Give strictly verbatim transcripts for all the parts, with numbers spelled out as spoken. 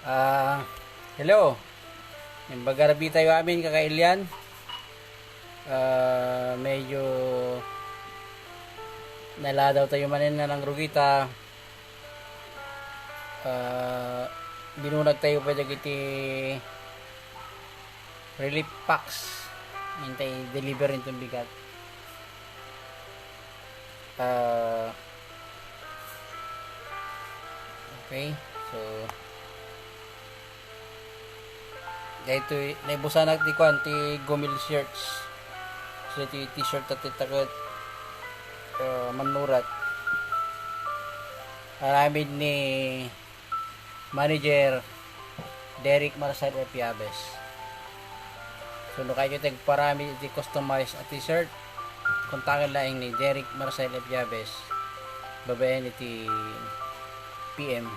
Ah, hello. Imbag a rabii tayo amin, kakailian. Ah, medyo naladaw tayo manen nga nangrugi ta, ah, binunag tayo pay dagiti relief packs. Intay deliver inton bigat. Ah, okay. So, daytoy, naibusanak ti kuan, ti Gumil shirts. So, ti t-shirt at ti takot, ah, manurat. Aramid ni Manager Derek Marcel F. Yabes. So, no kayatyo ti agparamid iti customized a t-shirt, kontaken laeng ni Derek Marcel F. Yabes babaen iti P M,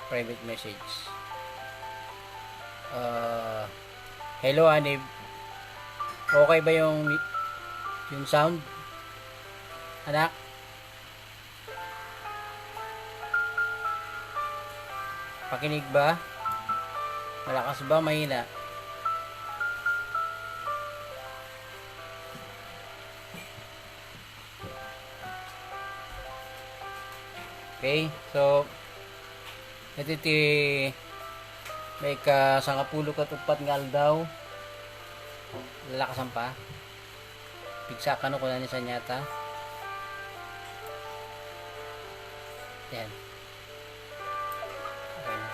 private message. Ah, hello, Hanib. Okay ba yung, yung sound? Anak? Pakinig ba? Malakas ba? Mahina? Okay, so, iti ti maikasangapulo ket uppat nga aldaw. Lalakasan pa. Pigsa kano kuna ni Sanyata. Yan. Okay na.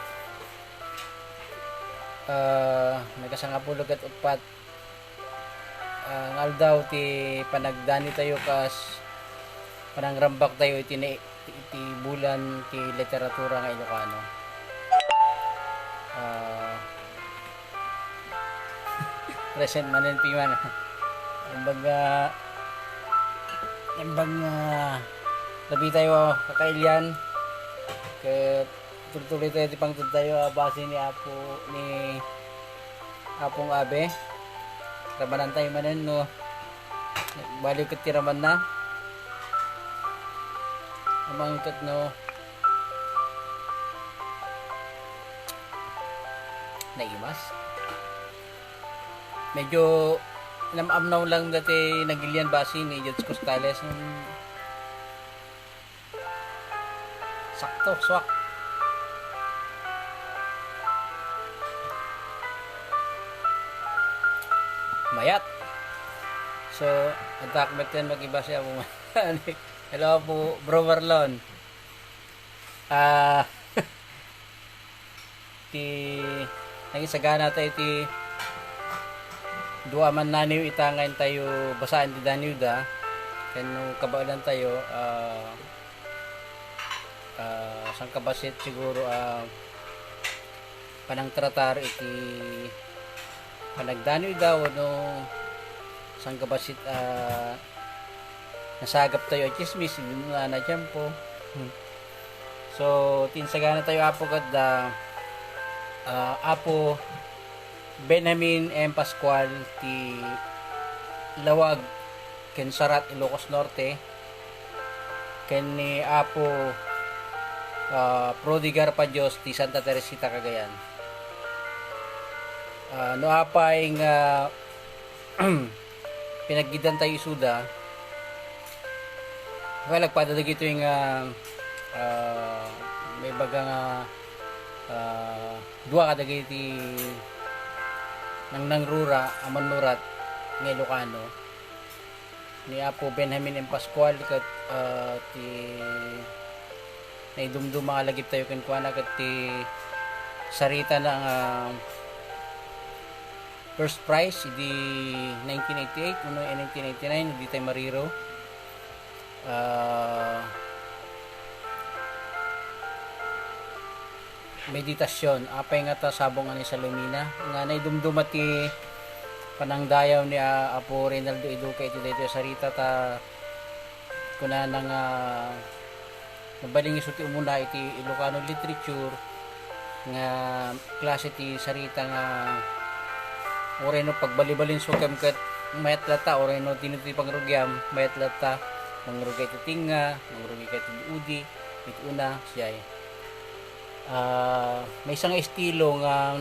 Ah, maikasangapulo ket uppat, ah, nga aldaw ti panagdani tayo kas panangrambak tayo iti na-, iti bulan ti literatura nga Ilocano. Ah, present manen piman. Imbag nga, imbag nga labi tayo, kakailian. Ket tultuloy tayo ti pangted tayo, a base ni Apo, ni Apong Abe. Rabanan tayo manen, no. Baliw ket ti ramanna. Amang ket no. Naimas. Medyo nam-amnaw lang dati nagilian basi ni Judge Costales. Hmm. Sakto, swak. Mayat. So, adda ak metten makibasi, Apo. Hello, Apo, Bro Marlon. Ah, ti nangisagana tayo ti dua man naniw ita nga intayo basaan ti daniwda. Ken no kabaelan tayo, ah, ah, sangkabassit siguro, ah, panangtratar iti panagdaniwda wenno sangkabassit, ah, nasagap tayo a tsismis, hindi mo na na-, tiempo. Hmm. So, ti insagana tayo, Apo, kadda, ah, Apo Benjamin M. Pascual ti Lawag ken Sarat, Ilocos Norte, ken ni Apo, ah, Prodigar Padios ti Santa Teresita, Cagayan. Ah, no apay nga pinaggidan tayo isuda. Well, nagpada dagitoy nga, ah, may baga nga, ah, dua kadagiti nangnangrura a mannurat nga Ilocano, ni Apo Benjamin M. Pascual ket, ah, ti naidumduma nga lagip tayo kenkuana ket ti sarita na nga first prize idi nineteen eighty-eight wenno nineteen eighty-nine, di tayo mariro. Ah, meditasyon, apay nga ta sabong ani sa lumina, nga naidumduma ti panangdayaw ni, ah, Apo Reynaldo Iduque iti daytoy a sarita ta kunana nga mabalin nga isu ti umuna iti Ilocano literature nga klase ti sarita nga uray no pagbalibalinsukam ket mayat latta, uray no dino ti pangrugiam, mayat latta, mangrugi iti tengnga, mangrugi iti udi, iti una, siya. Ah, maysa nga estilo nga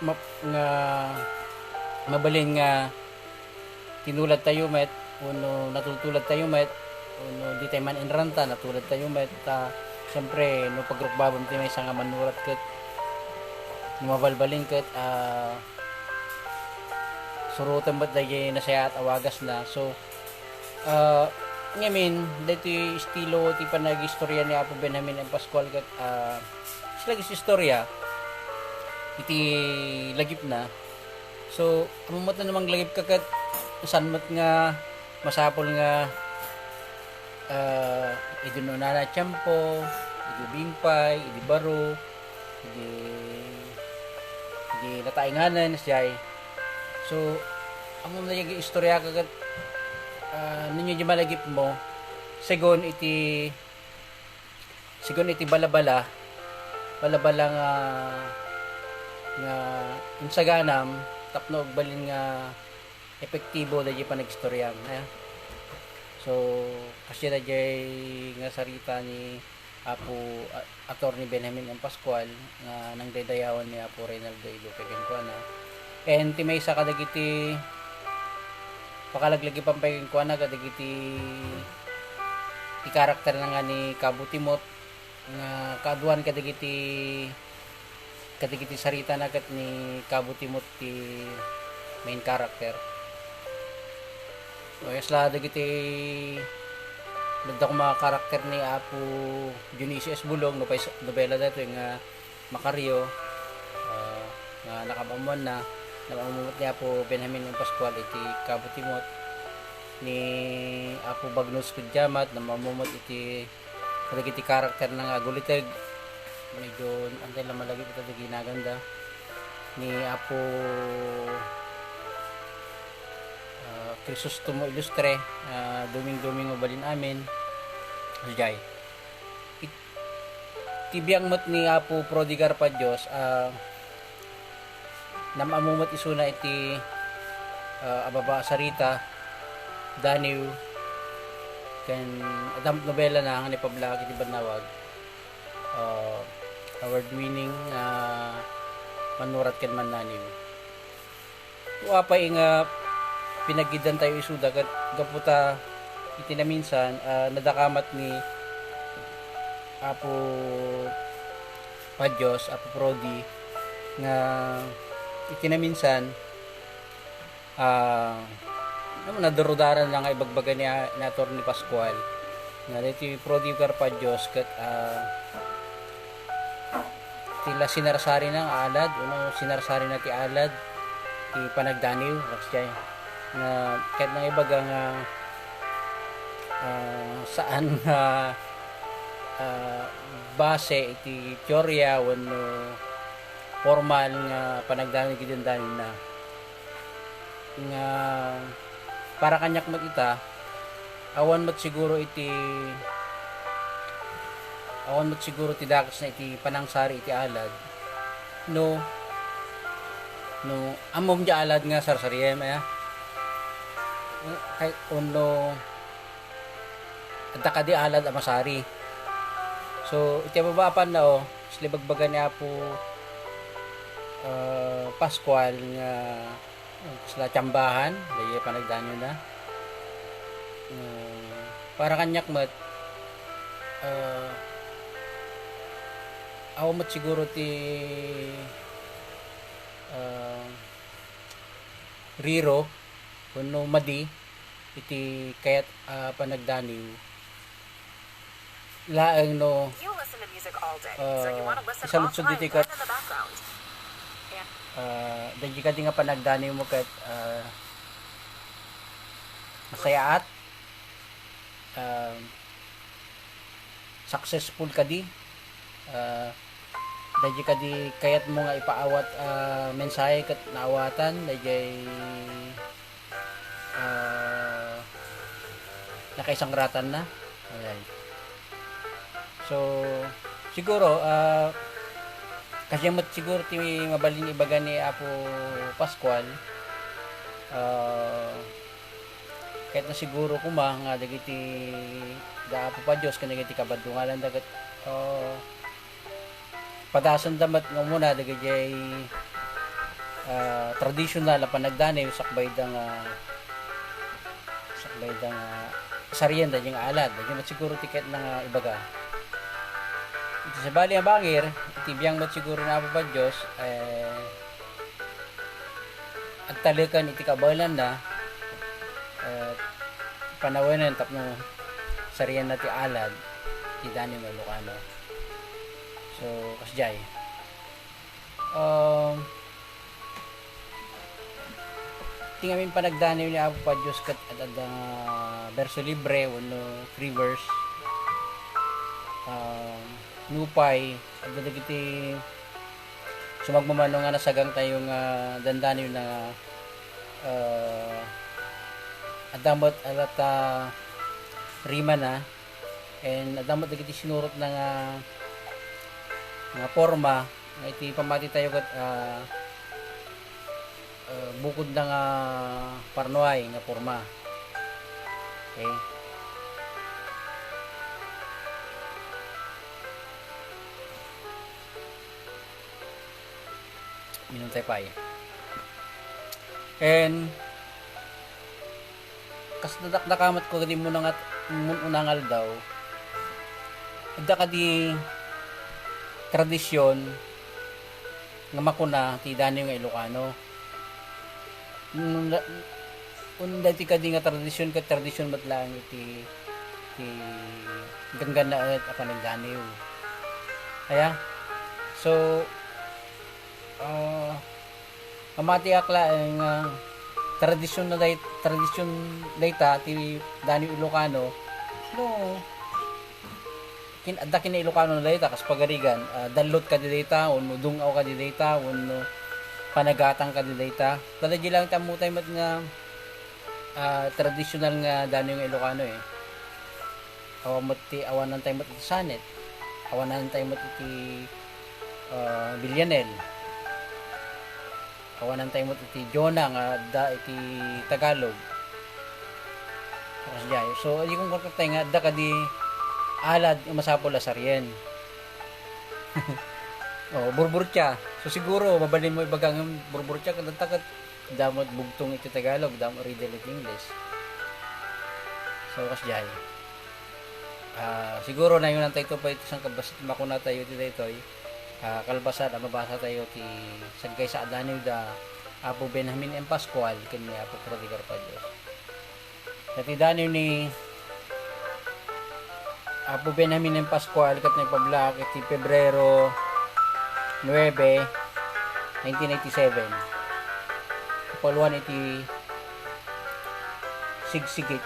ma-, nga mabalin nga tinuladtayo met, wenno natultuladtayo met, wenno di tayo man inranta, natuladtayo met. Ta, siyempre, no pagrukbaben ti maysa nga manurat ket no mabalbalin ket, ah, suroten met daydiay nasayaat a wagasna. So, ah, ngamin, daytoy estilo ti panag-istorya ni Apo Benjamin M. Pascual ket, ah, sila istorya iti lagipna. So, ammom met no manglagipka ket saan met nga masapul nga, ah, idi unana a tiempo, idi ubing pay, idi baro, idi, idi nataenganen, sdiay. So, ammom daydiay istorya ket, ah, no ania di malagipmo, segun iti, segun iti balabala, balabala nga, nga insaganam tapno agbalin nga epektibo daydiay panag-istoriam, eh. So, kasdiay daydiay nga sarita ni Apo, a-, Attorney Benjamin M. Pascual nga nangdaydayawan ni Apo Reynaldo A. Duque kenkuana. Ken ti maysa kadagiti pakalaglagipan pay kenkuana kadagiti ti karakterna nga ni Cabo Timot nga kaaduan kadagiti, kadagiti saritana ket ni Cabo Timot ti main character. O, kasla dagiti dadduma nga karakter ni Apo Dionisio S. Bulong, nupay s-, nobela daytoy nga Macario, ah, nga nakaammuanna, nakaammo met ni Apo Benjamin M. Pascual iti Cabo Timot, ni Apo Bagnos Kudiamat, nakaammo met iti kadagiti karakterna nga aguliteg. Medyo antay la malagip ita ti ginaganda. Ni Apo, ah, Crisostomo Ilustre, ah, Doming-Doming Mabalin Amin. Sdiay. It-, ti biang met ni Apo Prodi Garpadios, ah, Nam-ammo met isuna iti, ah, ababa a sarita, Daniw, ken adda met nobelana nga naipablaak iti bannawag, ah, award-winning, ah, manurat ken mannaniw. Tua pay nga pinagiddantayo isuda ket gapu ta iti naminsan, ah, nadakamat ni Apo Padios, Apo Prodi, nga iti naminsan, ah, ano, nadurudaran lang nga ibagbaga ni, ni Attorney Pascual nga daytoy Prodi Garpadios ket, ah, ti la sinarsarina nga alad, wenno sinarsarina ti alad, ti panagdaniw, raksay. Nga ket nangibaga nga, ah, saan nga, ah, base iti teoria wenno formal nga panagdaniw iti dandaniwna. Nga para kaniak met ita, awan met siguro iti, awan met siguro ti dakesna iti panangsari iti alad. No, no, ammom diay alad nga sarsariem, aya? Kay, wenno, adda kadi alad a masari. So, iti ababa a pannao, kasla ibagbaga ni Apo, ah, Pascual nga kasla tsambahan, daydiay panagdaniwna. Ah, para kaniak met, ah, awan met siguro ti, ah, riro wenno madi iti kayat a panagdaniw laeng no, ah, isaludsod iti ket, ah, daydi kadi nga panagdaniwmo ket, ah, masayaat, ah, successful kadi, ah, daydi kadi kayatmo nga ipaawat a mensahe ket naawatan daydiay, ah, nakaisangratanna. Ayan. So, siguro, ah, kasdiay met siguro ti mabalin ibaga ni Apo Pascual, ah, kayatna siguro koma nga dagiti da Apo Padios ken dagiti kabaddungananda ket, ah, padasenda met nga umuna dagiti, ah, traditional a panagdaniw sakbayda nga, sakbayda nga sarienda diay nga alad. Diay met siguro ti kayatna nga ibaga. Iti sabali a bangir, iti biang met siguro ni Apo Dios, eh, agtaleken iti kabaelanna, eh, panawenen tapno sarienna ti alad ti daniw nga Ilocano. So, kasdiay. Um, ti ngamin panagdaniw ni Apo Dios ket ad-adda nga berso libre wenno free verse. Um, nupay, adda dagiti sumagmamano nga nasagang tayo nga dandaniw na, ah, adda met a lata rimana, and adda met dagiti sinurotna nga, nga porma, nga iti pammati tayo ket, ah, ah, bukodna nga parnuay nga porma. Okay. Minum tayo pay. And kas nadakdakamatko kadi munangat, mun-, unangaldaw, adda kadi tradisyon nga makuna ti daniw nga Ilocano. Nung la-, Unda iti kadi nga tradisyon ket tradisyon met laeng iti, iti ganggannaet a panagdaniw. Aya? So, ah, mamatiak laeng nga tradisyon na day-, tradisyon dayta ti daniw Ilocano. No, kin-, adda kinailokanona dayta, kas pagarigan, ah, dallot kadi dayta, wenno dung-aw kadi dayta, wenno panagatang kadi dayta. Daydiay lang ti ammotay met nga, ah, tradisyonal nga daniw nga Ilocano, eh. Awan met ti, awanan tayo met iti sanet. Awanan tayo met iti, ah, bilyanel. Awanan tayo met iti Jonah nga adda iti Tagalog. So, kasdiay. So, adi kong kurkak tayo nga adda kadi alad nga masapul a sarien. Oh, burburtia. So, siguro, mabalin mo ibaga nga burburtia, ket adda ket adda met bugtong iti Tagalog, adda met riddle iti English. So, kasdiay. Ah, siguro nayonan tayo pay iti sangkabas-, makuna tayo iti daytoy. Ah, kalpasan a mabasa tayo ti sagkaysa a daniw da Apo Benjamin M. Pascual ken ni Apo Prodigar Padios. Iti daniw ni Apo Benjamin M. Pascual ket naipablaak iti Pebrero nuebe, nineteen eighty-seven. Kapaluan iti sigsigit.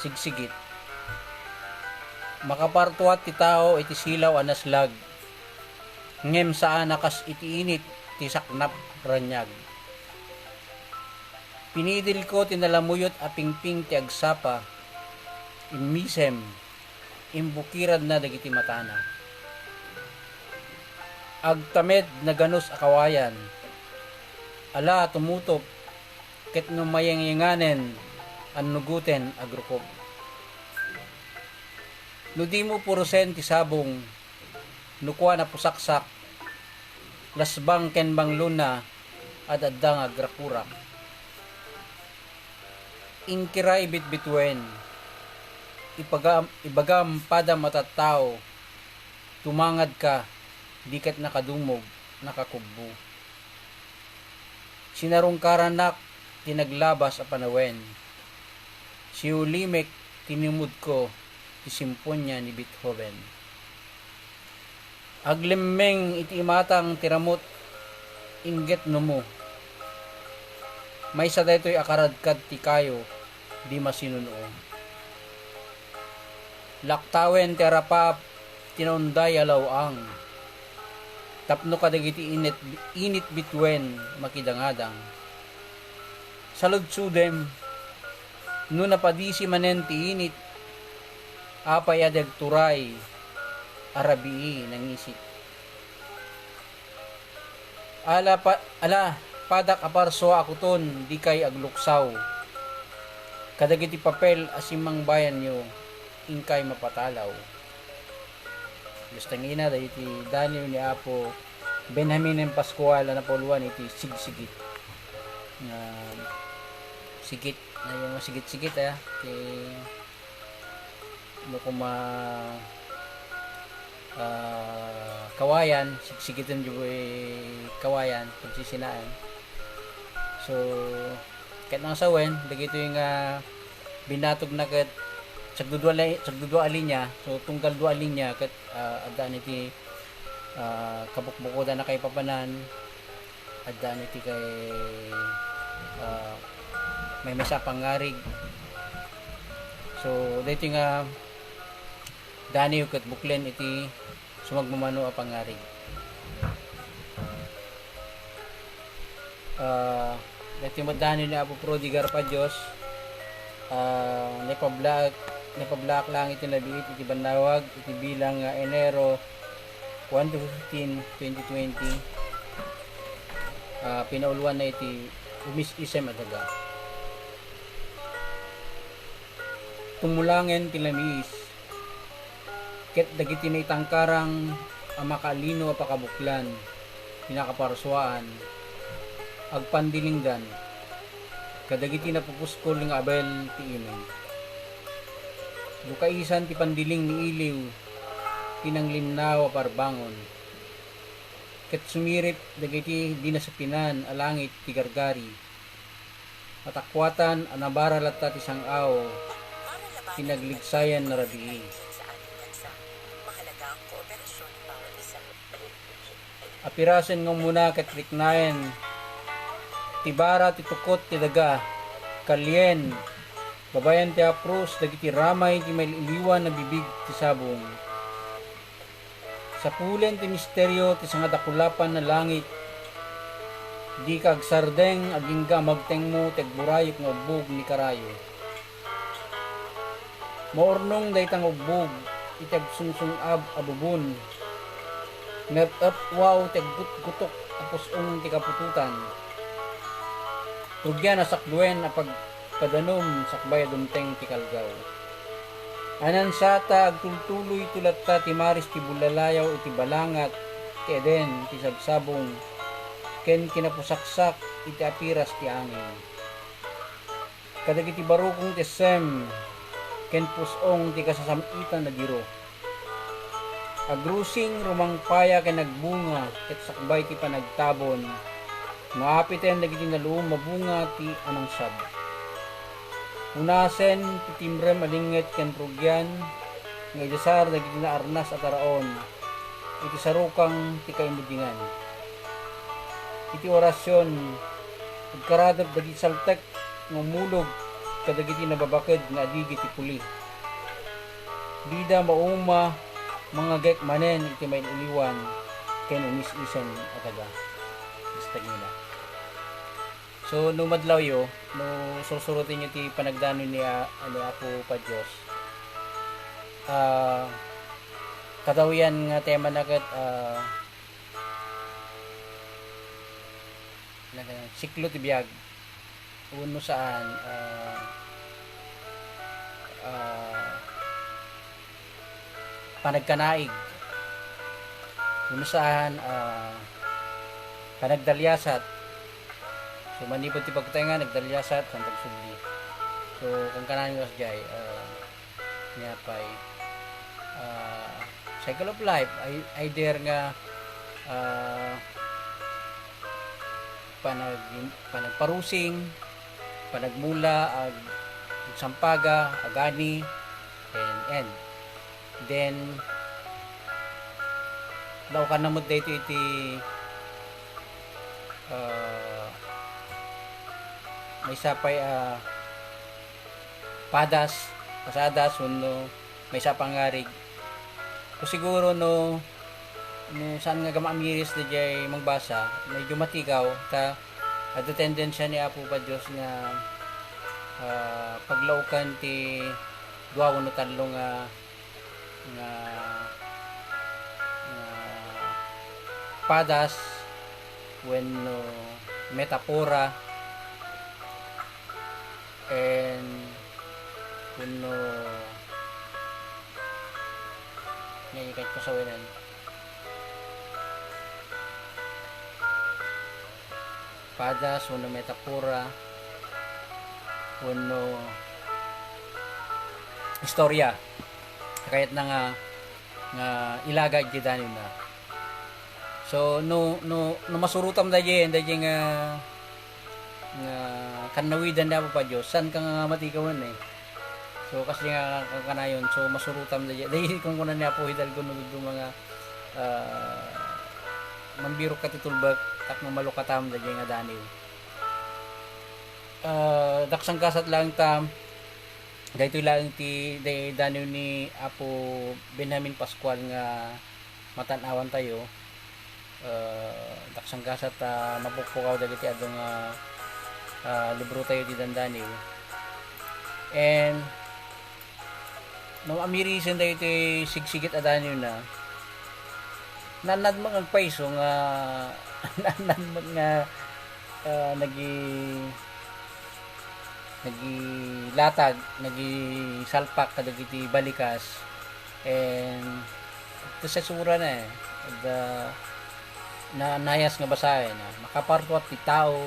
Sigsigit. Makapartuat ti tao iti silaw a naslag, ngem saan a kas iti init ti saknap raniag. Pinidilko ti nalamuyot a pingping ti agsapa, immisem, imbukiradna dagiti matana. Agtamed naganus a kawayan. Ala, tumutop, ket no mayengyenganen, annugoten, agrukop. No dimo purosen ti sabong, no kuan a pusaksak, lasbang ken banglona, ad-adda nga agrakurak. Inkiray bitbituen, ipagam-, ibagam padam a tattao, tumangadka, di ket nakadumog, nakakubbo. Sinarungkarannak ti naglabas a panawen. Siulimek ti nimudko ti simponia ni Beethoven. Aglemmeng iti imatang ti ramut, inggit no mo. Maysa daytoy a karadkad ti kayo, di masinunuom. Laktawen ti arapap ti naunday a law-ang, tapno kadagiti init, init bituen makidangadang. Saludsodem, no napadisi manen ti init, apay a di agturay a rabii nangisit? Ala pa-, ala, padak a parsua a kuton, dikay agluksaw. Kadagiti papel a simmangbayanyo, inkay mapatalaw. Dios ta ngina, dagiti daniw ni Apo Benjamin M. Pascual a napauluan iti sigsigit. Nga sigit, ay, yung sigit-sigit, ah, ti, no, kuma, ah, kawayan, sigsigiten di kawayan, pagsisinaen. So, ket nang sawen, dagitoy nga binatogna ket sagdudua la-, sagdudua a linya, so tunggal dua a linya ket, ah, addaan iti, ah, kabukbukodan a kaipapanan, addaan iti kay, ah, maymaysa a pangngarig. So, daytoy nga daniw ket buklen iti sumagmamano a pangngarig. Ah, daytoy met daniw ni Apo Prodigar, Padios, ah, naipablaak, naipablaak laeng iti nabiit iti bannawag iti bilang nga Enero one to fifteen, twenty twenty. Ah, pinauluanna iti umis-isem a daga. Tumulangen ti lamiis. Ket dagiti naitangkarang a makaalino a pakabuklan, pinakaparsuaan, agpandilingdan kadagiti napupuskol nga abel ti imong. Dukaisan ti pandiling ni iliw ti nanglinnaw a parbangon, ket sumirip dagiti di nasapinan a langit ti gargari. Matakuatan a nabara latta ti sang-aw ti nagligsayan a rabii. Apirasen nga umuna ket riknaen ti bara ti tukot ti daga, kalien, babaen ti apros dagiti ramay ti mail-iliwan a bibig ti sabong. Sapulen ti misterio ti sangadakulapan a langit. Dika agsardeng agingga a magtengmo ti agburayek nga ubbog ni karayo. Maurnong dayta nga ubbog iti agsungsung-ab a bubon. Ngep-epwaw ti aggutgutok a pus-ong ti kaputotan. Rugian a sakduen a pag- padanum sakbay a dumteng ti kalgaw. Anansata, agtultuloyto latta ti maris ti bulalayaw iti balangat ti Eden ti sabsabong ken kinapusaksak iti apiras ti angin. Kadagiti barukong ti Sem ken pus-ong ti kasasam-itan a diro. Agrusing, rumangpaya ken agbunga ket sakbay ti panagtabon, maapiten dagiti naluom a bunga ti anansab. Unasen ti timrem a linget ken rugian nga idasar dagiti naarnas a taraon iti sarukang ti kaimudingan. Iti orasion, agkaradep dagiti saltek nga umulog kadagiti nababaked nga adigi ti puli. Dida mauma, mangagek manen iti mail-iliwan ken umis-isem a daga. Basta nila. So, no madlawyo, no sursurotenyo ti panagdano ni, ah, ni Apo Pa Dios, ah, kadawyan nga tema na ket, ah, siklo ti biag. Wenno saan, ah, ah, panagkanaig. Wenno saan, ah, panagdaliasat. So, manipud ti pagtaengan, nagdaliasat, saan pagsubli. So, kankanayon nga sadiay, ah, Ania pay, ah, cycle of life, ay, either nga, ah, panag-, panagparusing, panagmula, ag-, agsampaga, agani, and end. Then, laokan na met daytoy iti, ah, maysa pay, ah, padas, pasadas, wenno maysa a pangngarig. So, siguro no, no saan nga agamiris daydiay mangbasa, medyo matikaw, ta adda tendensia ni Apo Pa Dios nga, ah, paglaokan ti dua wenno tallo nga, nga, nga padas wenno metapora. And Wenno, nga ikay ko sa wenen. Padas wenno metapora wenno istorya. Kayatna nga, nga ilaga iti daniwna. So, no, no, no masurotam daydiay, daydiay nga, nga kannawidan ni Apo Dios, saan ka nga mati ka wen eh. So, kasi nga kakanayon, so masurotam daydiay. Daydiay kunkuna ni Apo Hidalgo no dadduma nga, ah, mambirok ka ti tulbek, tapno malukatam daydiay nga daniw. Ah, daksanggasat laeng ta, daytoy laeng ti, day-, daniw ni Apo Benjamin Pascual nga matan-awan tayo. Ah, daksanggasat ta mapukpukaw dagiti adu nga, ah, libro tayo ti dandaniw. And no, amirisen daytoy sigsigit a daniwna, nannad met nga agpayso nga, nannad met nga, ah, nagi-, nagilatag, nagisalpak kadagiti balikas, and iti sasura na eh, da, na, nayas nga basaen, ah, makapartuat ti tao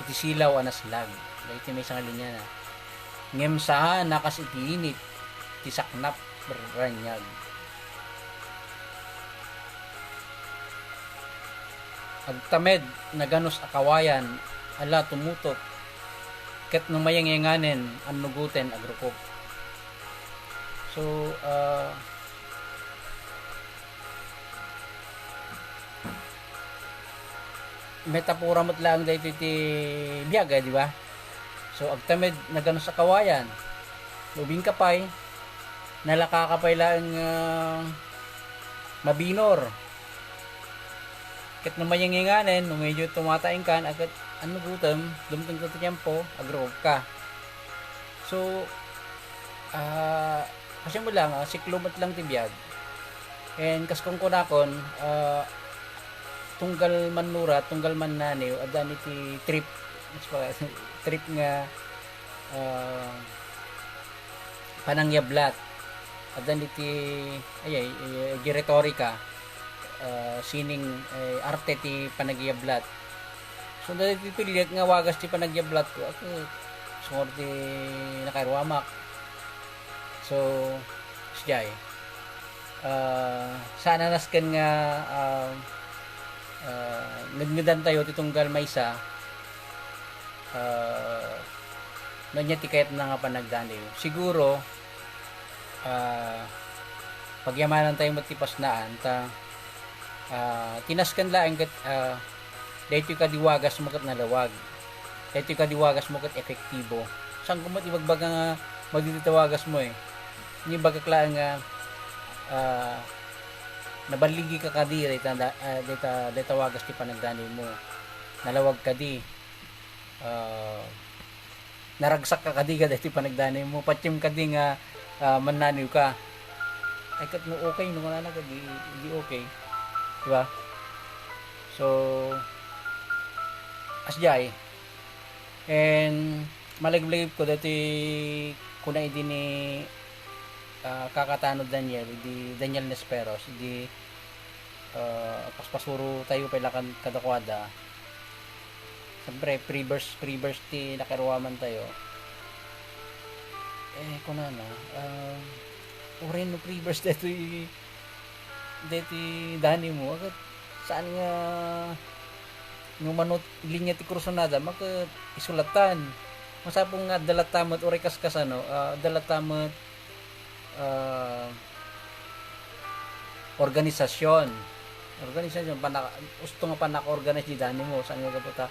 iti silaw a naslag. Daytoy maysa nga linia na. Ngem saan a kas iti init ti saknap raniag. Agtamed naganus a kawayan, ala tumutok, ket no mayengeyenganen, annugoten agrukop. So, ah, metapora met laeng daytoy ti biag, eh, di ba? So, agtamed naganus a kawayan. Ubing ka pay, nalaka ka pay laeng, ah, mabinor. Ket no mayengeyenganen, no medyo tumataeng kan, ket annugotem, dumteng ti tiempo, agrukop ka. So, ah, kasi mo lang, ah, siklo met lang ti biag. And kas kunkunakon, ah, tunggal mannurat, tunggal mannaniw, addan iti trip, trip nga, ah, panangyablat. Addan iti, ayay, eh, iti retorika, ah, sining, eh, arte ti panagiyablat. So, dagiti piliek nga wagas ti panagiyablatko, ako, sumor ti nakairuamak. So, sijay. Ah, saan a nasken nga, ah, ah, ngedngedantayo ti tunggal maysa, ah, no ania ti kayatna nga panagdaniw. Siguro, ah, pagyamanantayo met ti pasnaan, ta, ah, ti nasken laeng ket, ah, daytoy kadi wagasmo ket nalawag. Daytoy kadi wagasmo ket epektibo. Saanko met ibagbaga nga madi dayta wagasmo eh. Ni bagak laeng nga, ah, naballigika kadi dayta, ah, dayta, dayta wagas ti panagdanewmo. Nalawag kadi. Ah, naragsak ka kadi kadaytoy panagdanewmo. Patiem kadi nga, ah, mannaniw ka. Ay, ket no okay, no kunana kadi, di okay. Di ba? So, asdiay. And, malagip-lagipko daytoy kuna idi ni, ah, kakatanod Daniel, idi Daniel Nesperos, idi, ah, paspasurotayo pay la kan-, kadakuada. Siyempre, pre-verse, pre-verse ti nakairuamantayo. Eh, kunana, ah, uray no pre-verse daytoy, daytoy danewmo, ket saan nga no mano linia ti kursunada, ket isulatan. Masapul nga adda latta met, uray kaskasano, ah, adda latta met, ah, organisasyon. Organisasyon, panak-, usto nga panaka-organize ti danewmo, saan nga gapu ta,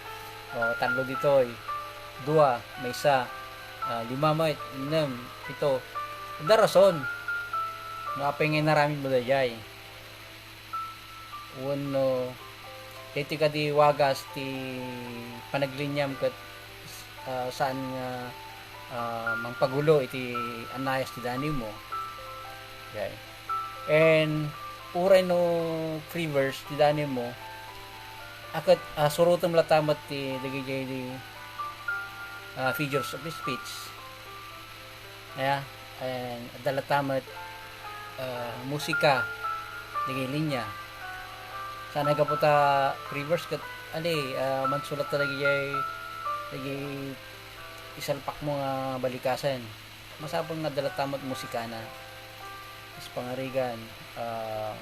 oh, tallo ditoy, dua, maysa, ah, lima met, innem, pito. Adda rason. No apay nga inaramidmo daydiay. Wenno, daytoy kadi wagas ti panagliniam ket, ah, saan nga, ah, mangpagulo iti annayas ti danewmo. Okay. And uray no pre-verse ti danewmo, a ket, ah, surotem latta met ti dagiti, ah, figures of speech. Aya, and adda latta met, ah, musika, dagiti linya. Saan a gapu ta free verse ket, ali, ah, mansulat ta dagiti, dagiti isalpakmo nga balikasen. Masapul nga adda latta met musikana. Kas pangarigan, ah,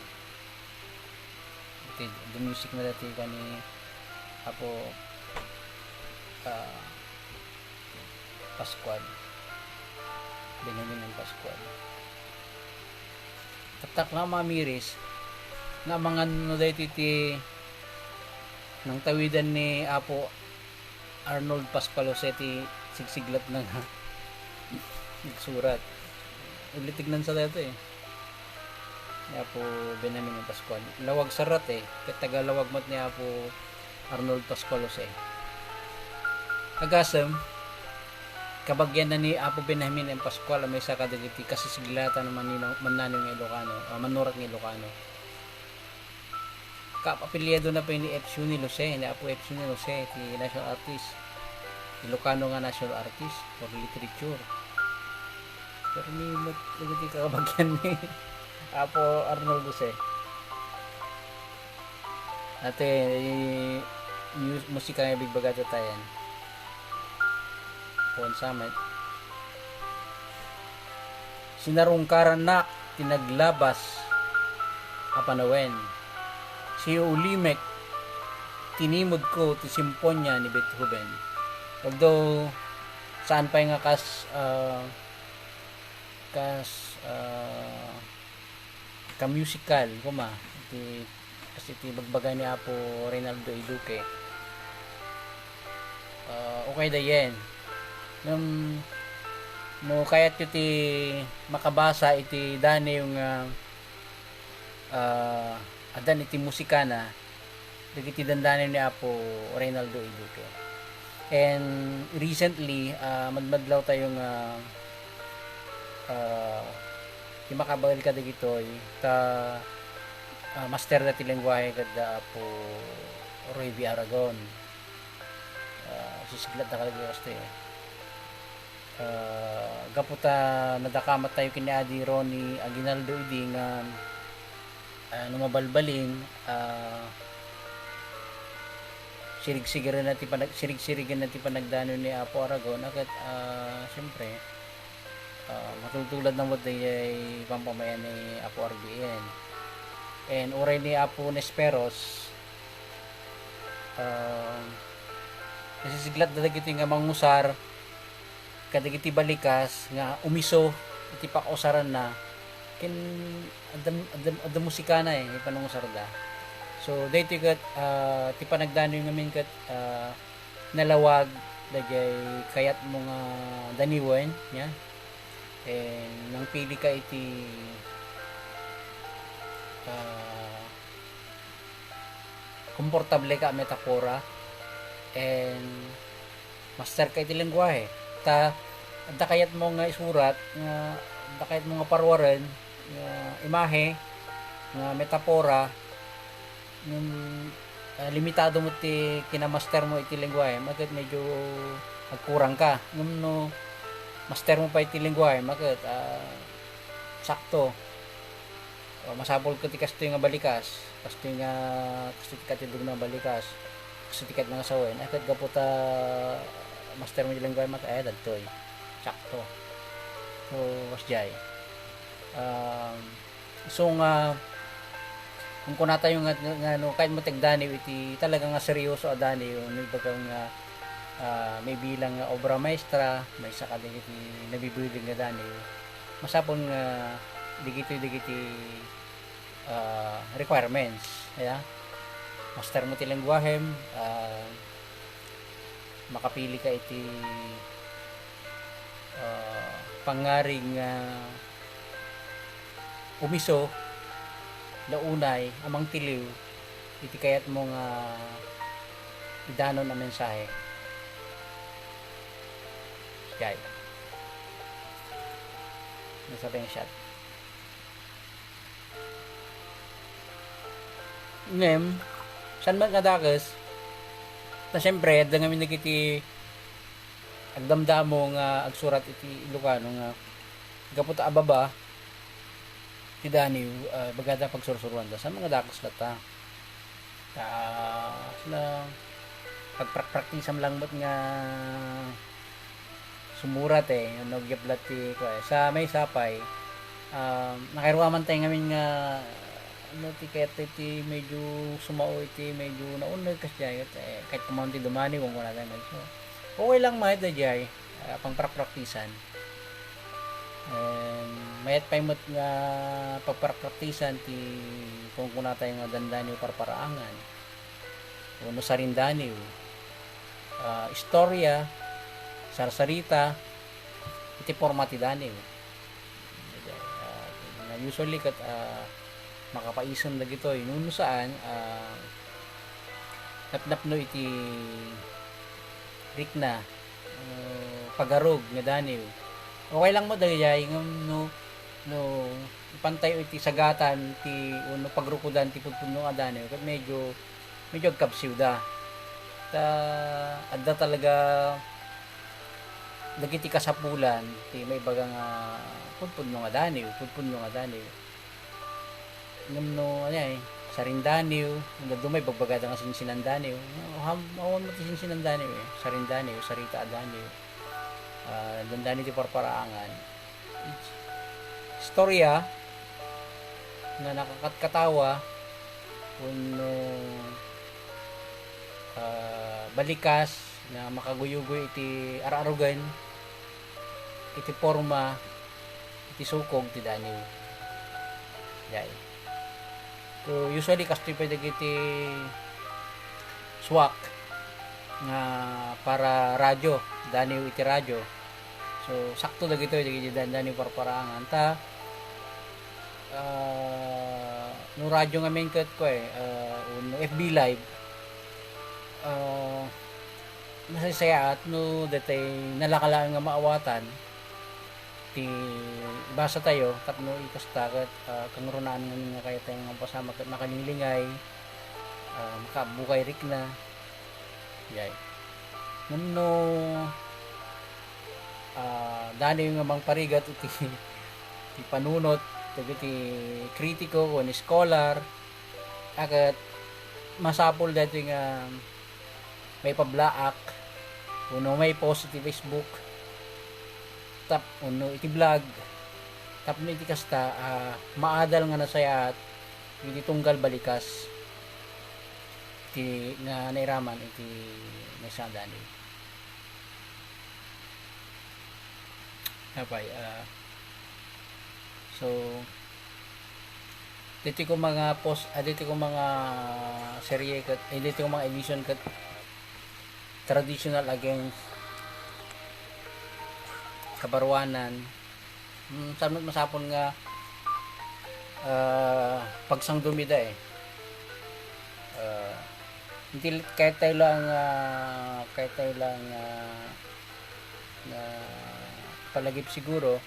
iti, the music na dati kani Apo, ah, Pascual. Benjamin M. Pascual. Tatta la mamiris, nga amangan no daytoy ti nangtawidan ni Apo Arnold Pascual Jose ti sigsiglat na nga nagsurat. Ulitignan sa daytoy, eh. Ni Apo Benjamin M. Pascual. Lawag sarat, eh. Ket taga Lawag met ni Apo Arnold Pascual Jose. Agasem, kabagian na ni Apo Benjamin M. Pascual a maysa kadagiti kasisiglatan a mannino-, mannaniw nga Ilocano, a mannurat nga Ilocano. Kaapiliado na pay ni F C ni Jose, ni Apo F C ni Jose, ti national artist. Ilocano nga national artist for literature. Pero ni met, dagiti kabagian ni Apo Arnold Jose. Ate, i-, mus-, musika nga ibagbaga tayo yan. Puon sa amin. Sinarungkarannak ti naglabas a panawen. Siulimek, tinimudko ti simponia ni Beethoven. Although, saan pay nga kas, ah, kas, ah, ka-musical, kuma, ti, kas iti bagbaga ni Apo Reynaldo A. Duque. Ah, okay da yan. Ngem, no kayatyo ti makabasa iti daniw nga, ah, addan iti musikana, dagiti dandaniw ni Apo Reynaldo A. Duque. And recently, ah, madmadlaw tayo nga, ah, ti makabael kadagitoy, ta, ah, master da ti lengguahe kadda Apo Roy V. Aragon. Ah, sisiglat da kadagitoy, eh. Ah, gapu ta nadakamat tayo ken ni Adi Ronnie Aguinaldo idi nga, ah, no mabalbalin, ah, sirigsirigenna ti panag-, sirigsirigenna ti panagdaniw ni Apo Aragon, a ket, ah, siyempre, ah, matultulad na met dayay pampamayan ni Apo R B N. And uray ni Apo Nesperos, ah, nasisiglat da dagiti nga mangusar kadagiti balikas nga umiso iti pakausaranna ken adda, adda, adda musikana, eh, panangusarda. So, daytoy ket, ah, ti panagdaniw ngamin ket, ah, nalawag dagiti kayatmo nga daniwen, nia. Eh, nangpili ka iti, ah, komportable ka a metapora, and master ka iti lengguahe. Ta, adda kayatmo nga isurat, nga, adda kayatmo nga paruaren, nga imahe, nga metapora, ngem, ah, limitado met ti kinamastermo iti lengguahe, maket medyo agkurang ka. Ngem no mastermo pay ti lengguahe, maket, ah, sakto. O, masapul ket ti kastoy nga balikas, kastoy nga, kastoy ti katindog nga balikas, kastoy ti ket nga sawen, a ket gapu ta mastermo ti lengguahe, maket, ay, dagtoy. Sakto. So, kasdiay. Um, so nga, kung kunatayo nga, nga, no, kayatmo ti agdaniw iti talaga nga seryoso a daniw, no, ibaga nga, ah, maibilang nga obra maestra, maysa kadagiti nabibulig nga daniw, masapul nga dagitoy dagiti, ah, requirements, aya. Mastermo ti lengguahem, ah, makapili ka iti, ah, pangngarig nga umiso, la unay a mangtiliw iti kayatmo nga idanon a mensahe. Jay. Nasa ba yung shot? Ngem, saan met nga dakes? Ta siyempre, adda ngamin dagiti agdamdamo nga agsurat iti Ilocano nga gapu ta ababa ti daniw, ah, bagada pagsursuruanda sa mga dakes latta. Ta, sila, pagprakpraktisan lang met nga sumurat, eh, no, nagyablat ti, kua, sa may sapay, um, nakairuaman tayo ngamin nga, ano, ti kayat ti medyo sumao iti medyo nauneg, kas diay, eh, kahit kumaon ti dumani, kung wala tayo medyo, okay lang, mahit da diay, ah, pangprakpraktisan. And mayat pay met nga pagprakpraktisan ti kunkunatayo nga dandaniw parparaangan wenno sarindaniw, ah, istorya, sarsarita, iti porma ti daniw. Ah, nga usually ket, ah, makapaisem dagitoy. No, no saan, ah, napnapno iti rikna, ah, pagarog nga daniw. Okay lang met daydiay ngem no, no ipantayo iti sagatan ti, wenno pagrukodan ti pudpudno nga daniw, ket medyo, medyo agkabsiwda. Ta, adda talaga dagiti kasapulan ti maibaga nga pudpudno nga daniw, pudpudno nga daniw. Ngem no, ania, eh, sarindaniw, no dadduma ibagbagada nga sinsinandaniw. Ham-, awan met ti sinsinandaniw, eh. Sarindaniw, sarita a daniw. Ah, dandaniw ti parparaangan. Istorya nga nakakatkatawa wenno, ah, balikas nga makaguyugoy iti ar-arugen, iti porma, iti sukog ti daniw. Diay. So, usually, kastoy pay dagiti suak nga para radyo, daniw iti radyo. So, sakto dagitoy, dagiti dan-, daniw parparaangan. Ta, ah, no radyo ngamin ket, kua, eh, ah, wenno F B Live, ah, masaysayaat no datay nalaka laeng nga maawatan ti ibasa tayo tapno ikasta ket, ah, kangrunaan ngamin nga kayat tayo nga mapasamak ket makalingilingay, ah, makaabukay rikna. Diay. Ngem no, ah, daniw nga mangparigat iti, iti panunot dagiti kritiko wenno scholar, a ket masapul daytoy nga maipablaak wenno maipost iti Facebook tap-, wenno iti blog tapno iti kasta, ah, maadal nga nasayaat iti tunggal balikas ti nga nairaman iti maysa a daniw. Apay, ah, so, ditoy koma nga post, ah, ditoy koma nga serye ket, eh, ditoy koma nga emission ket traditional against kabaruanan. Hmm, saan met masapul nga, ah, pagsangdumida, eh. Ah, hindi, kayat tayo lang, ah, kayat tayo lang, ah, nga palagip siguro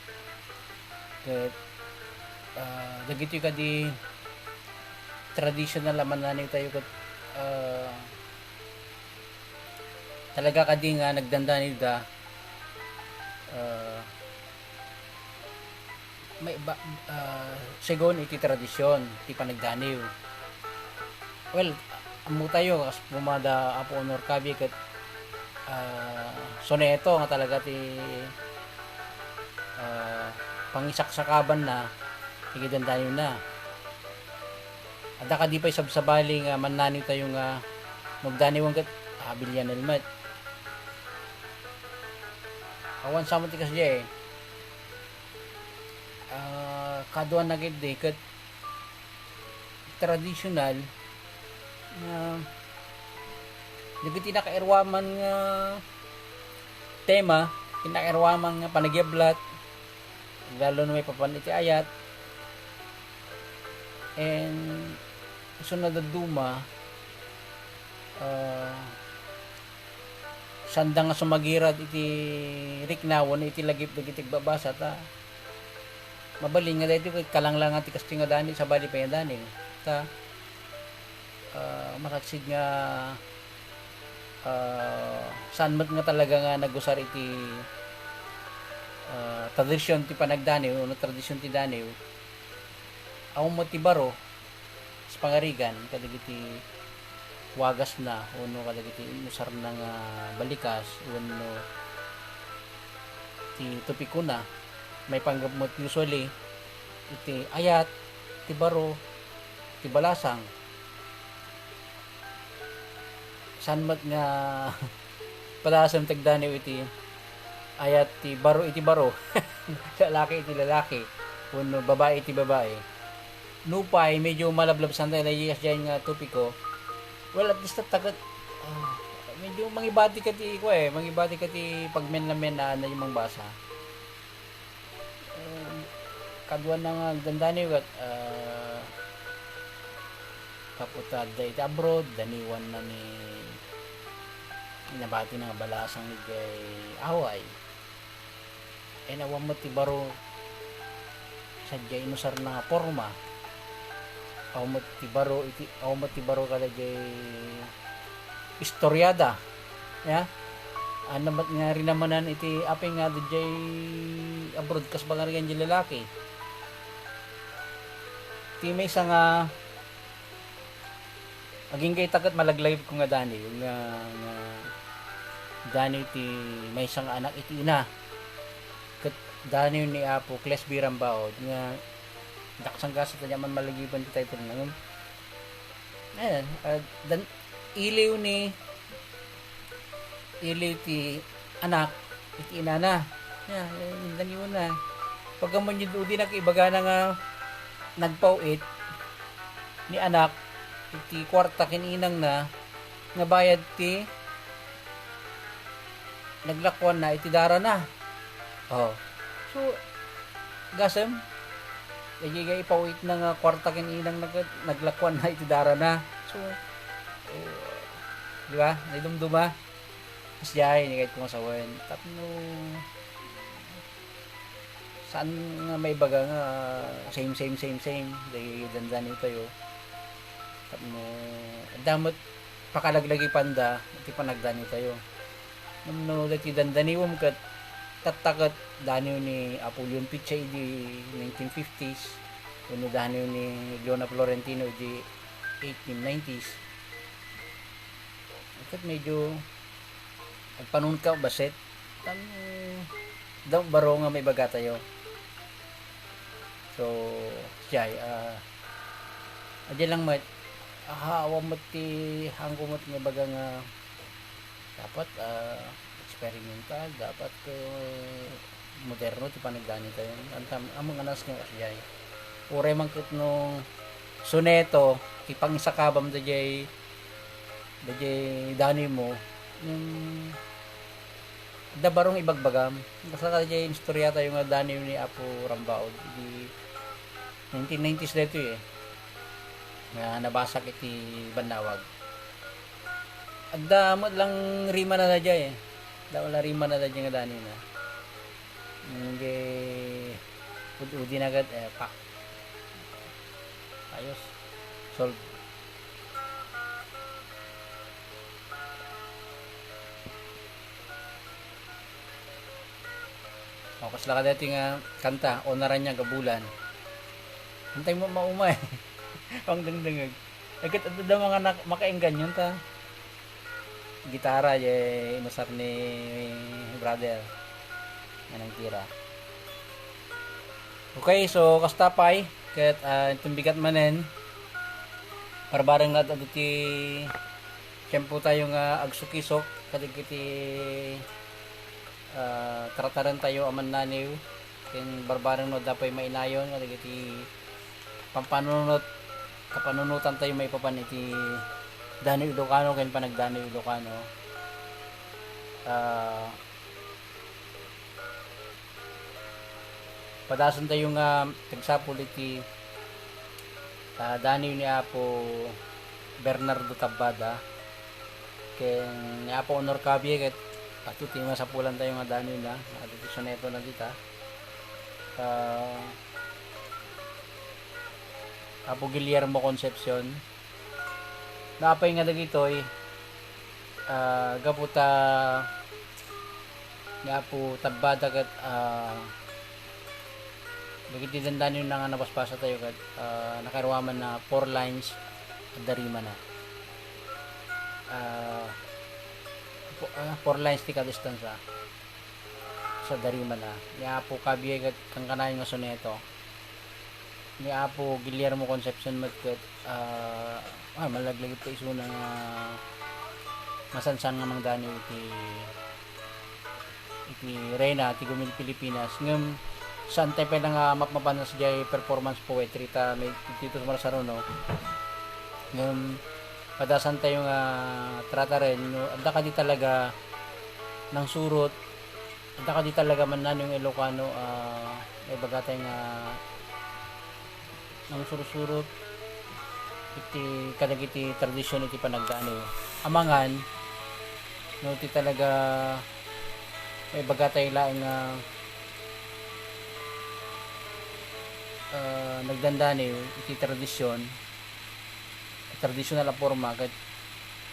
ket, ah, dagitoy kadi traditional a mannaniw tayo ket, ah, talaga kadi nga nagdandaniw da, ah, may ba, ah, segun iti tradisyon ti panagdaniw. Well, ammo tayo, kas pumada Apo Honor Cabe ket, ah, soneto nga talaga ti, ah, pangisaksakabanna, ti gidandaniwna. Adda kadi pay sabsabali nga mannaniw tayo nga magdaniwen ket, ah, bilyan helmet. Awan sa met ti kasdiay, eh. Ah, kaduan na ketdi ket tradisyonal nga dagiti nakairuaman nga tema, ti nakairuaman nga panagyablat, lalo na maipapan iti ayat, and isu na dadduma, ah, sanda nga sumagirad iti rikna wenno iti lagip dagiti agbabasa ta mabalin nga daytoy ket kalanglangan ti kastoy nga daniw, sabali pay nga daniw. Ta, ah, masaksid nga, ah, saan met nga talaga nga nagusar iti, ah, tradisyon ti panagdaniw, wenno tradisyon ti daniw, awan met ti baro, kas pangarigan, kadagiti wagasna, wenno kadagiti inusarna nga balikas, wenno ti topikona, maipanggep met usually iti ayat, ti baro, ti balasang. Saan met nga padasem ti agdaniw iti ayat ti baro iti baro, lalaki iti lalaki, wenno babai iti babai. Nupay medyo malablabsan tayo na iyas dyan nga topiko. Well, at least tatakot, ah, medyo mangibati ka ti, ko eh, mangibati ka ti pagmen-men na, na yung mangbasa. Um, kaduan na nga agdandaniw ket, ah, kaputa adda iti abroad, daniwan na ni nabati na nga balasang idiay away. Ken awan met ti baro sadiay inusarna nga porma. Awan met ti baro iti, awan met ti baro kadagiti istoryada. Ya? Ania met nga rinamanan iti apay nga diay abroad kas pangarigan diay lalaki. Ti maysa nga agingga ita ket malaglagipko nga daniw nga, nga daniw ti maysa nga anak iti ina. Ket daniw ni Apo Clesby Rambaud nga daksan gasa ta diay man malagipen ti title na ngem. Ayan, ah, dan-, iliw ni, iliw ti anak iti inana. Ya, eh, daniwen na. Pagkamon yung udi na, ibagana nga nagpaw-it ni anak iti kuarta ken inang na nga bayad ti naglakuan na iti dara na. Oh. So, gasem, idiay ipaw-it na nga kuarta ken inang na ket naglakuan na iti dara na. So, oh, di ba? Naidumduma. Kas diay, ni kahit kung asawen. Tapno, saan nga maibaga nga same, same, same, same. Dagiti dandani tayo. Tapno, adda met pakalaglagipanda iti panagdani tayo. Ngem no dagiti dandaniwem ket tatta ket daniw ni Apo Leon Picha idi nineteen fifties, wenno daniw ni Leona Florentino idi eighteen nineties. Ket medyo agpanunot ka bassit. Tan, daw baro nga maibaga tayo. So, siya, ah, adi lang met, aha, awan met ti, haanko met nga ibaga nga, dapat, ah, experimental, dapat, ah, moderno ti panagdani tayo. Antam-, ammom nga nas nga siya. Uray man ket no soneto, ti pangisakabam dayjay dayjay danimo, yung adda barong ibagbagam. Basta kadayjay istorya tayo nga daniw ni Apo Rambaud. Di nineteen nineties daytoy eh. Nga nabasak iti bannawag. Adda met lang rima na dayjay eh. Adda wala rima na dayjay nga daniw na. Hindi ud-udi na agad, eh, pak. Ayos. Solve. O, kasla kadaytoy nga kanta, Onaran Niya Gabulan. Antay mo mauma eh. Pangdengdengeg. Agad adda mga nak-, makaengganyon ta. Gitara, ye, inusar ni brother. Anong tira? Okay, so, kasta pay, ket, ah, itong bigat manen, parbareng nga adda ti tiempo tayo nga agsukisok, kadagiti, ah, tartaren tayo a mannaniw, ken barbareng no adda pay mainayon, kadagiti pampanunot, kapanunotan tayo maipapan iti daniw Ilocano ken panagdaniw Ilocano. Ah, Padasen tayo nga tagsapul iti, ah, daniw ni Apo Bernardo Tabbada ken ni Apo Honor Cabie ket ato ti masapulan tayo nga daniw na, adda ti soneto na dita. Ah, Apo Guillermo Concepcion. Naapay nga dagitoy, ah, gapu ta ni Apo Tabbada ket, ah, Dagiti dandani nga napaspasa tayo ket, ah, nakairuaman na four lines, adda rimana. Ah, fo-, ah, four lines ti kadistansa. Sa darima na. Ni Apo Javier ket kankanayon nga soneto. Ni Apo Guillermo Concepcion met ket, ah, ah, malaglag iti isuna nga masansan nga mangdaniw iti, iti Reyna ti Gumil Pilipinas. Ngem saan tayo pay nga mapmapanas diay performance poetry ta may Tito Marsaro, no? Ngem padasan tayo nga trataren, no? Adda kadi talaga nangsurot, adda kadi talaga mannaniw nga Ilocano, ah, maibaga tayo nga nangsursurot iti kadagiti tradisyon iti panagdaniw. Amangan, no, ti talaga maibaga tayo laeng nga, ah, nagdandaniw iti tradisyon, tradisyonal a porma, ket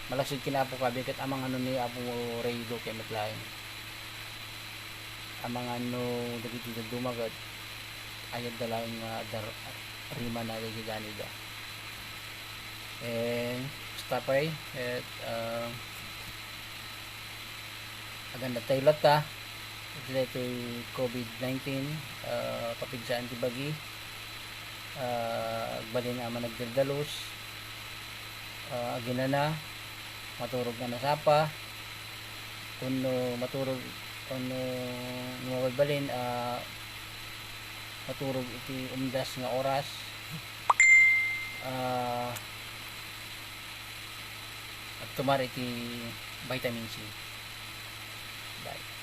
malaksid ken Apo Javier, ket amangan no ni Apo Rey Duque met laeng. Amangan no dagiti dadduma ket ayatda laeng nga dar-, rimana dagiti danida. Eh, basta pay, ket, ah, agannad tayo latta. Iti daytoy COVID nineteen, ah, papigsaan ti bagi, ah, agbalin a managdaldalus, ah, aginana, maturog nga nasapa, wenno maturog, wenno mabalbalin, ah, maturog iti umdas nga oras, ah, agtumar iti vitamin C. Bye.